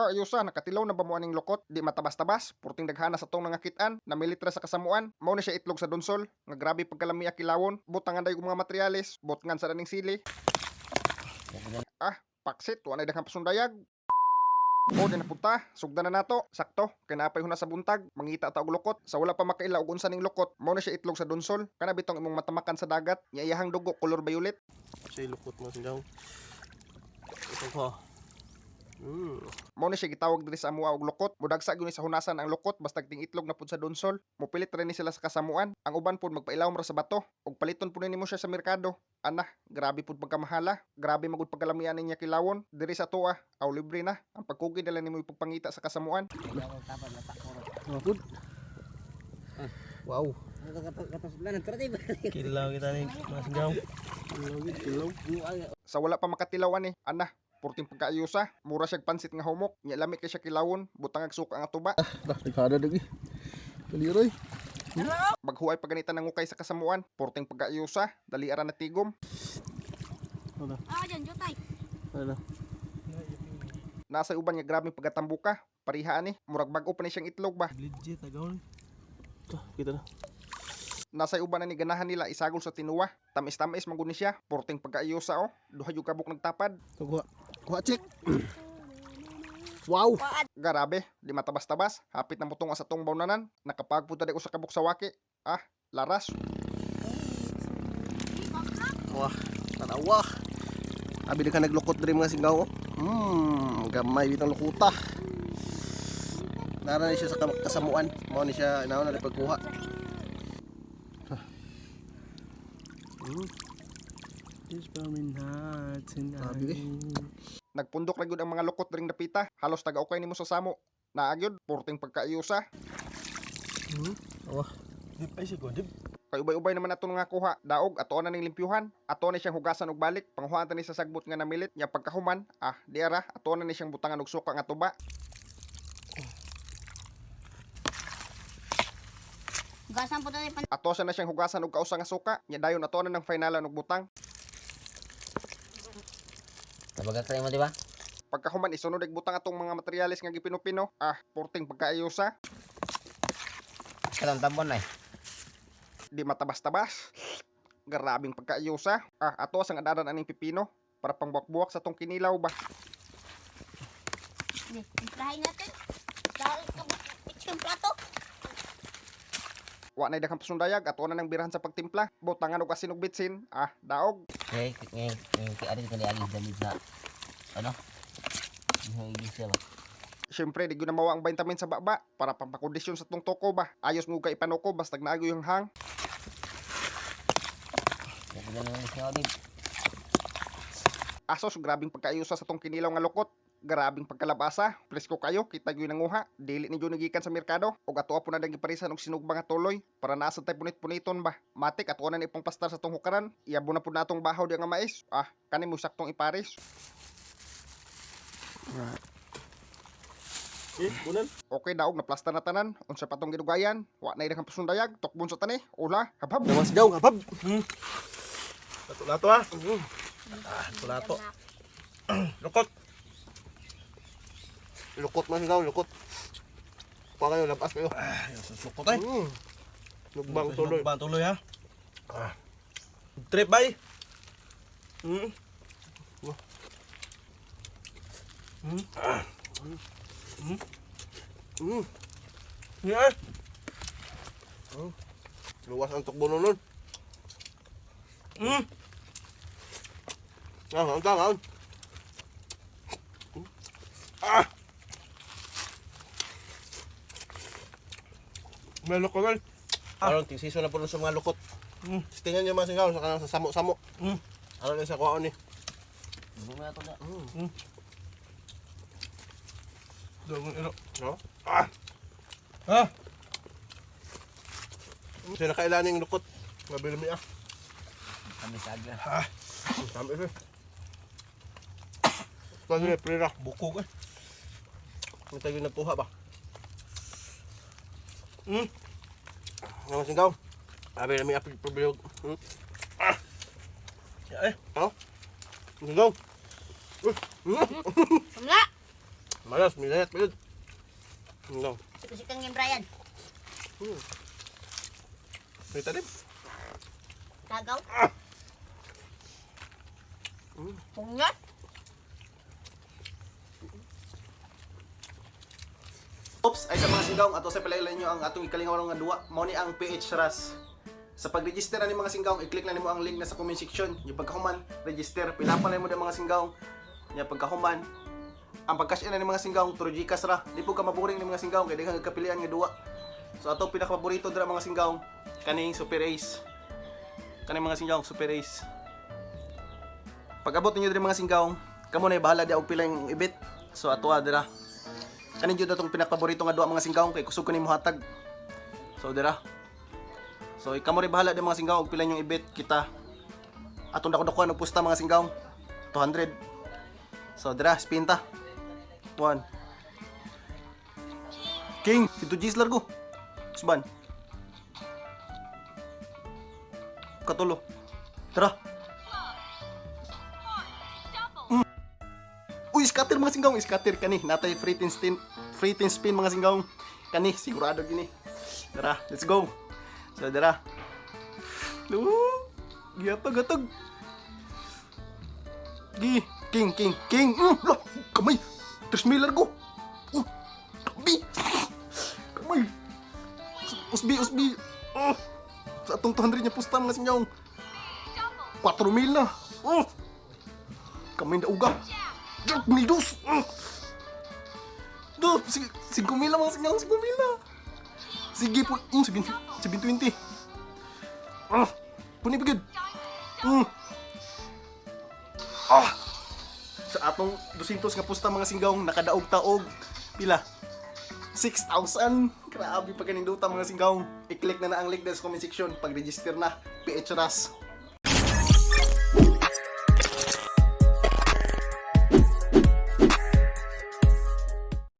Ah, ayusa, nakatilaw na ba mo aning lukot? Di matabas-tabas, purting daghana sa tong nangakitaan, namilitra sa kasamuan, mao na siya itlog sa donsol, nga grabe pagkalami kilawon, butangan dayo og mga materyales, butngan sa daning sili. Ah, paksit, wa nay daghang pasundayag. O di na punta, sugdan na nato. Sakto, kay naapay huna sa buntag, mangita ta og lukot. Sa wala pa makaila og unsa ning lukot, mao na siya itlog sa donsol. Kana bitong imong matamakan sa dagat, nya iyahang dugo kolor violet. Siya lukot mo sigaw. Ito ko. Mao ni siya gitawag diri sa amoa og lukot. Mudagsa gyud ni sa hunasan ang lukot bastag ting itlog na pud sa donsol. Mopilit ra ni sila sa kasamuan. Ang uban pud magpailawom ra sa bato ug paliton pud nimo siya sa merkado. Ana, grabe pud pagkamahala. Grabe magud pagkalamian niya kilawon. Diri sa tuwa, aw libre na. Ang pagkugi na lang nimo ipagpangita sa kasamuan. Oh, good. Wow. Kilaw kita ni mga singgaw. Kilaw, kilaw. Sa wala pa makatilaw ani, ana, purting pagkaayusa, mura siyag pansit nga humok, nya lami kay siya kilawon, butangag suka nga tuba. Dah, nagkada dagi. Kaliroy. Maghuay pa ganita ng ukay sa kasamuan, purting pagkaayusa, dali ara na tigom. Ah, dyan, jutay. Ano? Nasa uban nga grabeng pagkatambuka, pariha ani, murag bag-o pa ni siyang itlog ba. Legit agaw. Ito, kita na. Nasa uban ani ganahan nila isagol sa tinuwa. Tamis-tamis man gud ni siya, purting pagkaayusa oh, duha jud kabuk nagtapad. Ito, kuha. Kuha, check. Wow. Garabe, di matabas-tabas, hapit na mutong sa tong bawnanan, nakapagpunta di ko sa kabuk sa waki. Ah, laras. Wah, tanawa. Abi di ka naglukot diri mga singgaw. Oh. Gamay bitang lukuta. Nara ni siya sa kasamuan. Mao ni siya inaon na pagkuha. This burning heart Grabe, eh. Nagpundok ra gyud ang mga lukot dring dapita, halos taga-ukay nimo sa samo. Naagyod, purting pagkaayusa. Wah, Dip ay siya dip. Kay ubay-ubay naman ato nga kuha, daog ato na ning limpyuhan, ato ni siyang hugasan og balik, panghuan ta ni sa sagbot nga namilit, nya pagkahuman, ah, di ara, ato na ni siyang butangan og suka nga tuba. Gasan po tayo pan. Ato sa na siyang hugasan og kausa nga suka, nya dayon ato na ng finalan og butang. Tabaga ka mo, di ba? Pagkahuman isunod og butang atong mga materyales nga gipinupino, ah, purting pagkaayusa, Katong tambon na eh. di matabas-tabas. Grabing pagkaayusa. Ah, ato sang adaran aning pipino para pangbuwak-buwak sa tong kinilaw ba. Sige, timplahin natin. Dahil ka yung plato. Wa nay daghang pasundayag, ato na ng birahan sa pagtimpla. Butangan og asin og bitsin, ah, daog. Okay, ngayon, ngayon, kay Aris kani agi damit sa, ano? Yung iglesia ba? Siyempre, di gyud na mawa ang 20 min sa baba para pampakondisyon sa tong toko ba. Ayos mo ka ipanuko basta naagoy yung hang. Kaya ganun siya, dip. Asos, grabing pagkaayusa sa tong kinilaw nga lukot. Grabing pagkalabasa. Presko kayo, kita gyud nanguha. Dili ni gyud nagikan sa merkado. Og ato po na giparisan og sinugba nga tuloy para nasa tay punit-puniton ba. Matik ato na ni ipang pastar sa tong hukaran. Iyabo na pud na atong bahaw di nga mais. Ah, kani mo saktong iparis. Eh, bunan. Okay daog na plastar na tanan. Unsa pa tong gidugayan? Wa na daghang pasundayag. Tukbon sa tani. Ula, habhab. Mga singgaw, habab. Lato-lato ha. Ah, lato. Lukot. Lukot mga singgaw, lukot. Kuha kayo, labas kayo. Ah, yung lukot ay. Lugbang tuloy. Lugbang tuloy ha. Ah. Trip bay. Wah. Yeah. Luwas ang tukbo nun. Ah, ang tangan. Ah. May lukot ay. Aron ting season na po sa mga lukot. Tingnan niyo mga singgaw sa kanang sa samo-samo. Aron na sa kuhaon ni. Bumi na to na. Dogon ilo. No? Ah. Ah. Sila kailan yung lukot. Mabili mi ah. Kami sa aga. Ah. Tama ito. Kano ni prera. Bukog eh. May tayo nagkuha ba? Mga singgaw. Abi na mi apil problema. Ah. Ya eh. Oh. Singgaw. Kamla! Malas, milayat, milayat. No. Sikusik kang yung Brian. May talim. Tagaw. Pungat. Oops, ay sa mga singgawng ato sa palailan nyo ang atong ikalingaw nga duwa. Mao ni ang PH Ras. Sa pag-register na ni mga singgawng, i-click na nimo ang link na sa comment section. Yung pagkahuman, register. Pila pa na mo ng mga singgawng. Yung pagkahuman, ang pag-cash in na ni mga singgawng, through GCash ra. Di po ka maboring ni mga singgawng, kay daghang kapilian nga duwa. So ato pinakapaborito dira mga singgawng, kaning Super Ace. Kaning mga singgawng, Super Ace. Pag-abot ninyo diri mga singgawng, kamo na bahala di og pila yung ibit. So ato dira. Kanin jud atong pinakapaborito nga duwa mga singgawng kay kusog ko nimo hatag. So dira. So kamo rin bahala di mga singgawng og pila yung ibit kita. Atong dako-dakuan og pusta mga singgawng. 200. So dira spin ta. 1. King, si 2 Gs largo. Usban. Katulo. Tara. Uy, scatter mga singgawng, scatter kani. Natay free tin spin, free tin spin mga singgawng. Kani, sigurado gini. Tara, let's go. So, tara. Lu, gatog, gatog. Gi, king, king, king. Lo, kamay. Tres mil largo. Tabi. Kamay. Usbi, usbi. Oh, sa atong 200 niya pusta mga singgawng. 4 mil na. Oh, kamay na uga. Jack, mil dos. Do, 5 mil na mga singaw, 5 mil na. Sige po, 7, 720. Ah, puni pagid. Ah. Sa atong 200 nga pusta mga singgaw, nakadaog taog. Pila? 6,000. Grabe pa kaninduta mga singgaw. I-click na na ang link sa comment section. Pag-register na, PH Ras.